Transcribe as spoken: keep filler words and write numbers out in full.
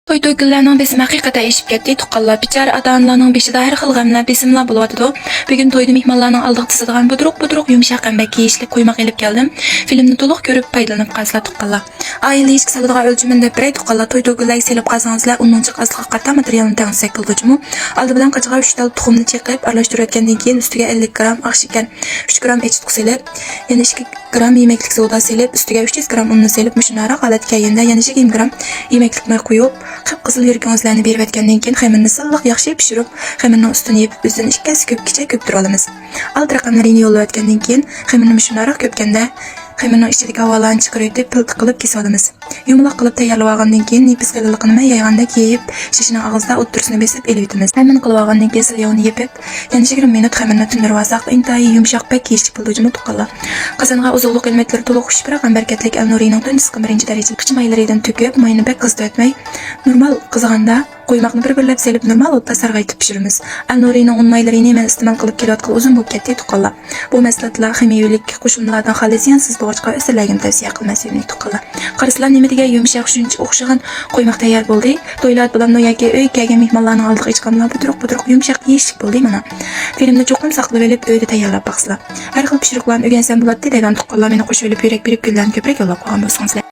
توي توي گۈللەرنىڭ بېسىمى ھەقىقەتەن ئېشىپ كەتتى، تۇغقانلار. بىچارە ئاتا-ئانىلارنىڭ بېشىدا ھەر خىل غەملەر، بېسىملار بولۇۋاتىدۇ. بۈگۈن تويدا مېھمانلارنىڭ ئالدىغا تىزىدىغان بۇدرۇق-بۇدرۇق يۇمشاق ھەم بەك كىيىشلىك قويماق ئېلىپ كەلدىم. فىلىمنى تولۇق كۆرۈپ پايدىلىنىپ قالسىلەر، تۇغقانلار. ئائىلە يېيىشكە سالىدىغان ئۆلچىمىنى دەپ بېرەي، تۇغقانلار. توي توي گۈللەرگە سېلىپ قالسىڭىزلەر، ئۇنىڭ جىق ئازلىقىغا قارىتا ماتېرىيالنى تەڭلىسەك بولىدۇ جۇمۇ. ئالدى بىلەن قاچىغا ئۈچ تال تۇخۇمنى چېقىپ، ئارىلاشتۇرۇۋەتكەندىن كېيىن، ئۈستىگە ئەللىك گرام ئاق شېكەر، ئۈچ گرام ئېچىتقۇ سېلىپ، يەنە ئىككى گرام يېمەكلىك سودا سېلىپ، ئۈستىگە ئۈچ يۈز گرام ئۇننى سېلىپ، مۇشۇنداق ھالەتكە كەلگەندە يەنە يىگىرمە گرام يېمەكلىك مەي قۇيۇپ، قىپقىزىل يۈرىكىڭىزلەرنى بېرىۋەتكەندىن كېيىن، خېمىرنى سىلىق ياخشى پىشۇرۇپ، خېمىرنىڭ ئۈستىنى يېپىپ، ئۆزىدىن ئىككى ھەسسە كۆپكىچە كۆپتۈرۈۋالىمىز. ئالدى رەقەملىرىنى يوللىۋەتكەندىن كېيىن، خېمىرنى مۇشۇنداقراق كۆپكەندە، خېمىرنىڭ ئىچىدىكى ھاۋالارنى چىقىرىۋېتىپ، پىلتە قىلىپ كېسىۋالىمىز. يۇمىلاق قىلىپ تەييارلىۋالغاندىن كېيىن، نېپىز قېلىنلىقىنى مەي يايغاندەك يېيىپ، شېشىنىڭ ئاغزىدا ئوتتۇرىسىنى بېسىپ ئېلىۋېتىمىز. ھەممىنى قىلىۋالغاندىن كېيىن، سىلياۋنى يېپىپ، يەنە يىگىرمە مىنۇت خېمىرنى تىندۇرۇۋالساق، ئىنتايىن يۇمشاق، بەك كىيىشلىك بولىدۇ جۇمۇ، تۇغقانلار. قازانغا ئوزۇقلۇق ئېلېمېنتلىرى تولۇق خۇشپۇراق ھەم بەرىكەتلىك ئەلنۇرىنىڭ تۇنجۇسقا بىرىنچى دەرىجىلىك قىچا مايلىرىدىن تۆكۈپ، ماينى بەك قىزىتىۋەتمەي، نورمال قىزىغاندا قويماقنى بىر-بىرلەپ سېلىپ، نورمال ئوتتا سارغايتىپ پىشۇرىمىز. ئەلنۇرىنىڭ ئۇن مايلىرىنى مەن ئىستېمال قىلىپ كېلىۋاتقىلى ئۇزۇن بولۇپ كەتتى، تۇغقانلار. بۇ مەھسۇلاتلار خىمىيەۋىلىك قوشۇندىلاردىن خالىس زىيانسىز بولغاچقا، ئۆسەرلەرگىمۇ تەۋسىيە قىلىمەن، سۆيۈملۈك تۇغقانلار. قارىسىلەر، نېمە دېگەن يۇمشاق، شۇنچە ئوخشىغان قويماق تەييار بولدى. تويلار بولامدۇ ياكى ئۆيگە كەلگەن مېھمانلارنىڭ ئالدىغا ئېچىقامدۇ، بۇدرۇق-بۇدرۇق يۇمشاق يېيىشلىك بولدى مانا. فىلىمنى چوقۇم ساقلىۋېلىپ، ئۆيدە تەييارلاپ باقسىلەر. ھەر خىل پىشۇرۇقلارنى ئۆگەنسەم بولاتتى دەيدىغان تۇغقانلار مېنى قوشۇۋېلىپ، يۈرەك بېرىپ، گۈللەرنى كۆپرەك يوللاپ قويغان بولسىڭىزلەر.